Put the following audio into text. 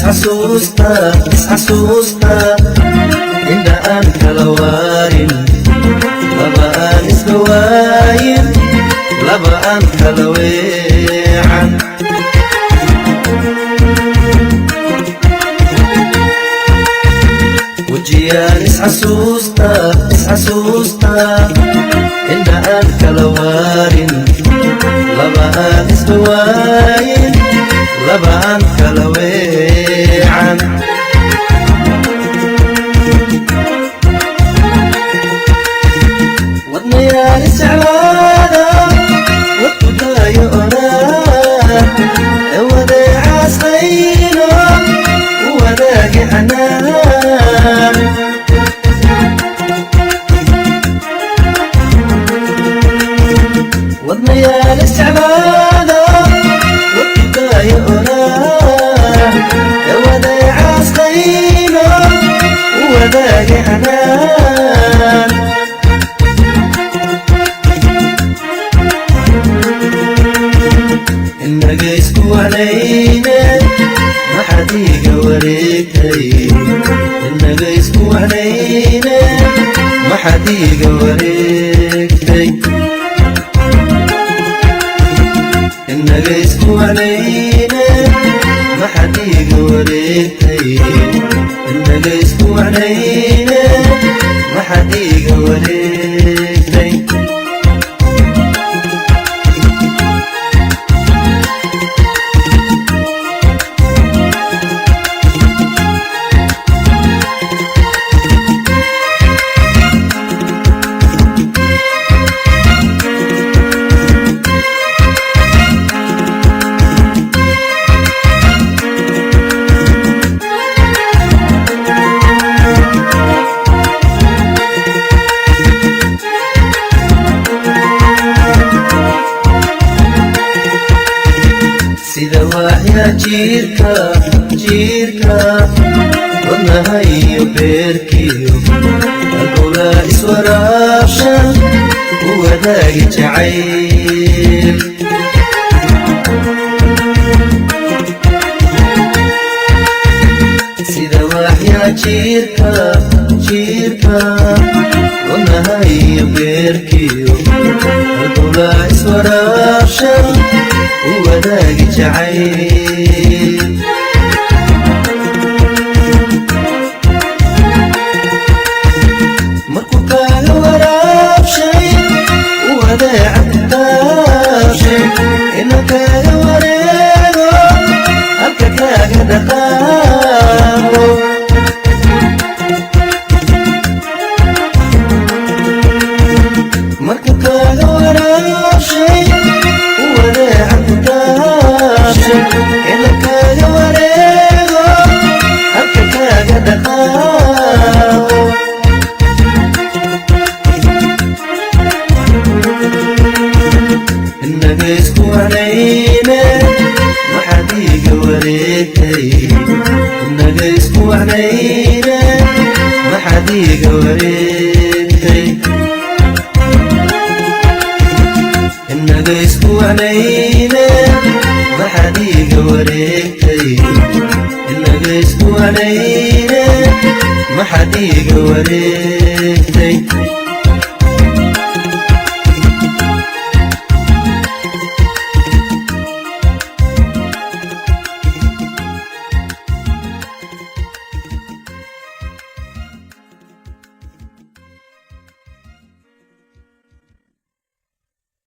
Isxasuusta, isxasuusta, indha aan kala waarin, laba aan isla waayin, laba aan kala weecan. Wejiyaan isxasuusta, isxasuusta, indha aan kala waarin, laba aan isla waayin, laba aan kala weecan. Wadnayaal isjeclaada, wadkudaayo oraa, wadeecaas qayno u wadaagi xanaan. Wadnayaal isjeclaada, wadkudaayo oraa, wadeecaas qayno u wadaagi xanaan. Inaga isku wahnayne, maxaad iiga wareegtay? Inaga isku wahnayne, maxaad iiga wareegtay? Inaga isku wahnayne, maxaad iiga wareegtay? Inaga isku wahnayne, maxaad iiga wareegtay? Sida waaxyaa jiirka, jiirka, wadnaha iyo beerkiyo halbowlaa iswaraabshan u wadaagi jacayl. Sida waaxyaa jiirka, jiirka, wadnaha iyo beerkiyo halbowlaa iswaraabshan u wadaagi jacayl. Markuu kaaga waraabshay u wadeeca ku taabshay, inuu kaaga wareego halka kaaga dhaqaaqo. Markuu kaaga waraabshay u wadeeca ku taabshay, inuu kaaga wareego halka kaaga dhaqaaqo. Inaga isku wahnayne, maxaad iiga wareegtay? Inaga isku wahnayne, maxaad iiga wareegtay? Inaga isku wahnayne, maxaad iiga wareegtay? Inaga isku wahnayne, maxaad iiga wareegtay?